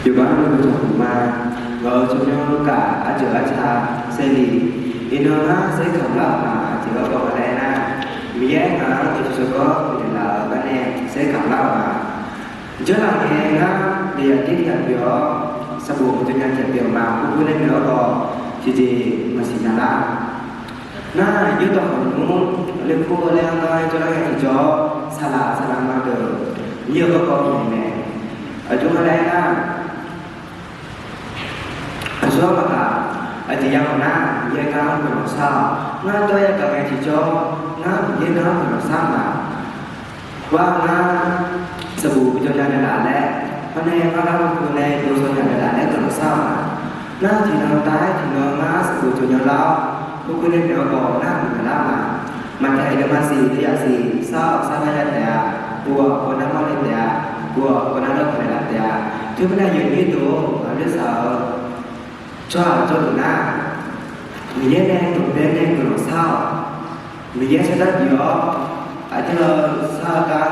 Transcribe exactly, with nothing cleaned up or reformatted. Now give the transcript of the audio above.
Yawqghaq navluf-eu dawqkhof ma, ngaq-euq tsawrmyanr kaq arjeuq arca saevlif, iqnan ngar saerkamq lar-euq ma. Aqjeq garkawv ma laer aernar, Miqyaer ngaq-anr dawqtsuif tsawrganr bifnaeq laf-euq gar nae saerkamq lar-euq ma. Janrlaf ngae ngar daefyaq dir tiq ghaq pyeuf-awr, sanqbof maqjawr nya tiq ghaq pyeuf-eu ma. Khoerghoer nae naeq-awr khawf, tiqjeq maqsiq nya lar. Nar, yaerdawq khawf nmr, lekor laer-anr gar jawrlar ngae tiqjawr, saqlaq saqlaq ma deuq, Miqyaer-euq garkawv bifnaeq mae. Aqjox nga laer aernar, aqsur-anr maqgaq, aqjeq ya mawf nar, Miqyaer gar-anr guiqlanq shar-awq. Ngar dawr yagaq ngae tiqjawr, ngar Miqyaer gar-anr guiqlanq shar ma. Ghar ngar sanqbof bijawr nya naeqlaf laer, hawr nae ngar lar-eu nae dov sawq nya naeqlaf laer guiqlanq shar-awq ma. Nar tiqnan taef-aer tiqnan ngar sanqbof jawr nya lar-awr, khoerghoer nae naeq-awr khawf nar guiqlanq lar ma. Maqtaeq-eu maqsiq, taef yasiq sar-awq, sar nar ya taef-a. Pov-awq, pov nar mawrle taef-a. Pov-awq, pov nar lawrkaq naeqlaf taef-a. Teumirnae yawnyir dov-awr aqjox saq-eu tsawrhaq jawrluf nar, Miqyaer nae dawqbae nae guiqlanq shar-awq. Miqyaer sardar bif-awr, aqjeq-eu sar-eu gar